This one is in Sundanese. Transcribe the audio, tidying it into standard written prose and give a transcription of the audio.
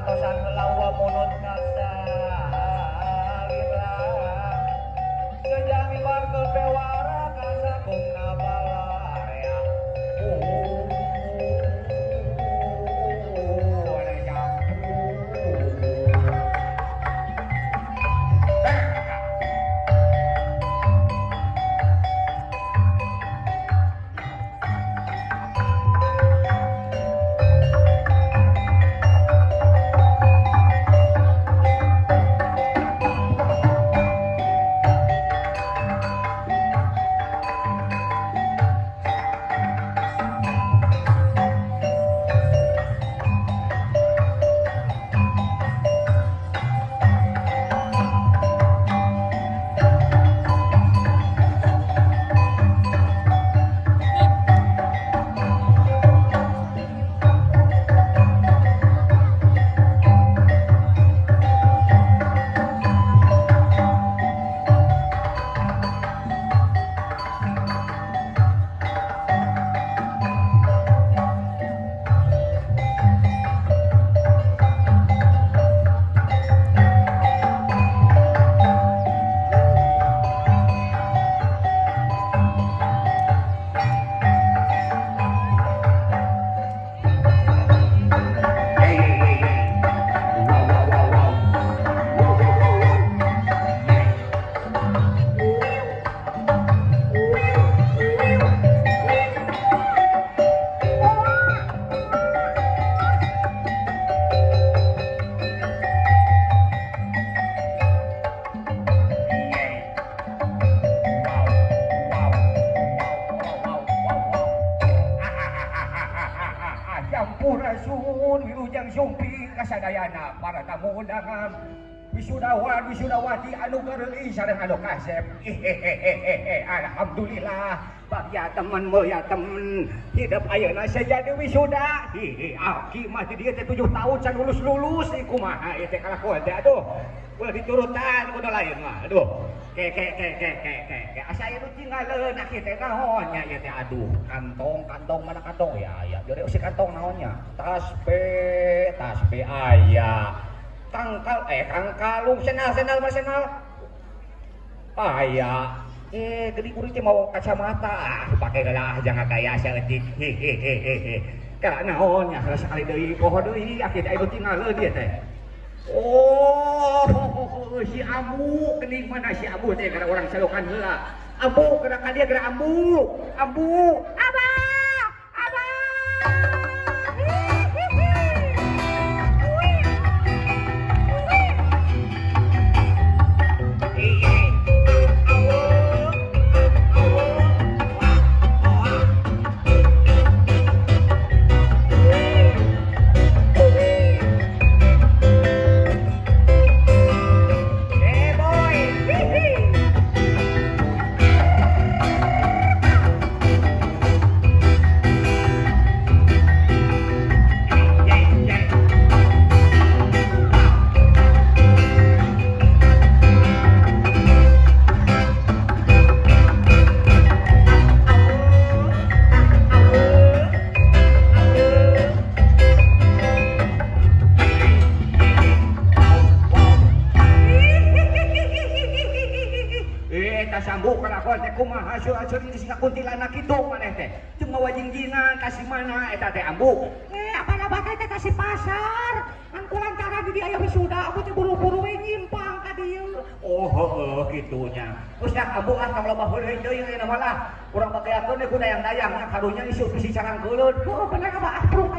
Antosan heula wa munut kasalira. Sejak mibarkeun bewara kasakungna balarea. Ada jambu. Hey, hey, hey, hey. Wow, wow, wow, wow. Wow, wow, wow, wow. Hey. Hey. Wow, wow, wow, wow, wow, wow. Sampurasun, wilujeng sumping kasadayana para tamu undangan, wisudawan, wisudawati anu gareulis sareng anu kasep. Hehehehe, alhamdulillah bagya temen ya temen hidup ayeuna saya jadi wisuda. Hihi, aki mah di dieu teh 7 tahun can lulus-lulus. Ih, kumaha ieu teh kalakuan teh? Aduh, ulah diturutan kudu lain mah. Aduh, ke ke ke ke ke ke ke asa ieu nu tinggaleun aki teh naon nya ieu teh? Aduh, kantong, kantong, mana kantong? Ya ya, jadi si kantong naonnya? Tas B, tas B aya, tangkal, eh, kangkalung, sendal, sendal mah sendal aya. Eh, gede kuring teh mau kacamata. Ah, pake lah, jangan gaya saeutik. Hehehehe, kana naon nya? Salah sekali deui, poho deui aki teh anu tinggaleun ieu teh. Oh, si Ambu geuning. Mana si Ambu teh? Gara urang salokan heula. Ambu, geura ka dieu geura. Ambu, Ambu, Abah, Abah. Hihihi. Wih. Wih. Iya. Awo, awo, wah, wah. Wih. Wih. Eh, boy. Hihi. Yeah, yeah. Eh, tasambu kalakuan teh kumaha? Asuh-asuh di sing kuntilanak kitu maneh teh. Cuma wajingjingan kasih mana eta teh, Ambu? Eh, apa teh kasih pasar. Kan kulantaran di dieu aya wisuda, aku teh buru-buru we nyimpang ka dieu. Oh, heeh kitunya. Terus dah Ambu ah, tong loba heureuy deui ayeuna mah lah. Urang bageakeun we ku dayang-dayang nya, karunya isuk bisi carangkeuleun. Heeh, bener, Abah, ah, prung.